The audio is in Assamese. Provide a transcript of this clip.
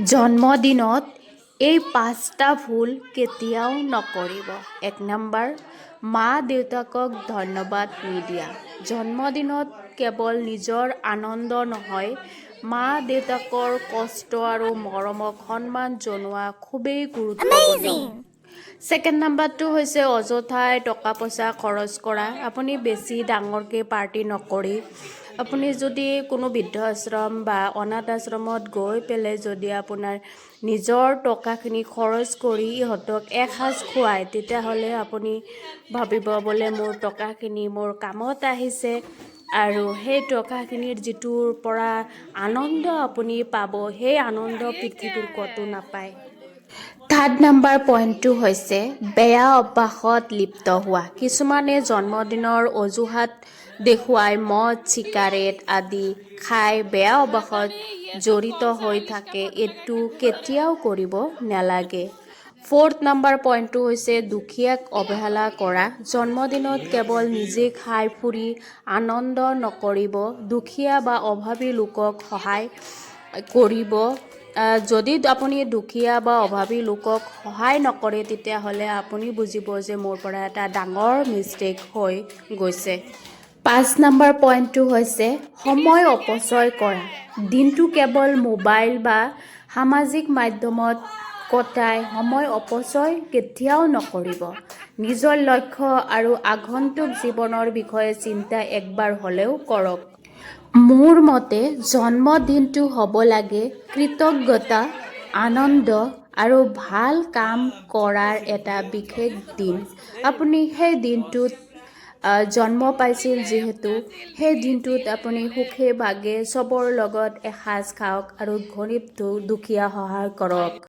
জন্মদিনত এই পাঁচটা ভুল কেতিয়াও নকৰিব। এক নম্বৰ, মা দেউতাকক ধন্যবাদ নিদিয়া। জন্মদিনত কেৱল নিজৰ আনন্দ নহয়, মা দেউতাকৰ কষ্ট আৰু মৰমক সন্মান জনোৱা খুবেই গুৰুত্বপূৰ্ণ। ছেকেণ্ড নাম্বাৰটো হৈছে অযথাই টকা পইচা খৰচ কৰা। আপুনি বেছি ডাঙৰকৈ পাৰ্টি নকৰি আপুনি যদি কোনো বৃদ্ধ আশ্ৰম বা অনাথ আশ্ৰমত গৈ পেলাই যদি আপোনাৰ নিজৰ টকাখিনি খৰচ কৰি ইহঁতক এসাঁজ খুৱায়, তেতিয়াহ'লে আপুনি ভাবিব বোলে মোৰ টকাখিনি মোৰ কামত আহিছে আৰু সেই টকাখিনিৰ যিটোৰ পৰা আনন্দ আপুনি পাব, সেই আনন্দ পৃথিৱীৰ ক'তো নাপায়। থাৰ্ড নাম্বাৰ পইণ্টটো হৈছে বেয়া অভ্যাসত লিপ্ত হোৱা। কিছুমানে জন্মদিনৰ অজুহাত দেখুৱাই মদ, চিগাৰেট আদি খাই বেয়া অভ্যাসত জড়িত হৈ থাকে। এইটো কেতিয়াও কৰিব নালাগে। ফ'ৰ্থ নাম্বাৰ পইণ্টটো হৈছে দুখীয়াক অৱহেলা কৰা। জন্মদিনত কেৱল নিজে খাই ফুৰি আনন্দ নকৰিব, দুখীয়া বা অভাৱী লোকক সহায় কৰিব। যদি আপুনি দুখীয়া বা অভাৱী লোকক সহায় নকৰে, তেতিয়াহ'লে আপুনি বুজিব যে মোৰ পৰা এটা ডাঙৰ মিষ্টেক হৈ গৈছে। পাঁচ নম্বৰ পইণ্টটো হৈছে সময় অপচয় কৰা। দিনটো কেৱল মোবাইল বা সামাজিক মাধ্যমত কটাই সময় অপচয় কেতিয়াও নকৰিব। নিজৰ লক্ষ্য আৰু আগন্তুক জীৱনৰ বিষয়ে চিন্তা একবাৰ হ'লেও কৰক। মোৰ মতে জন্মদিনটো হ'ব লাগে কৃতজ্ঞতা, আনন্দ আৰু ভাল কাম কৰাৰ এটা বিশেষ দিন। আপুনি সেই দিনটোত জন্ম পাইছিল যিহেতু, সেই দিনটোত আপুনি সুখে ভাগে চবৰ লগত এসাঁজ খাওক আৰু গৰীব দুখীয়া সহায় কৰক।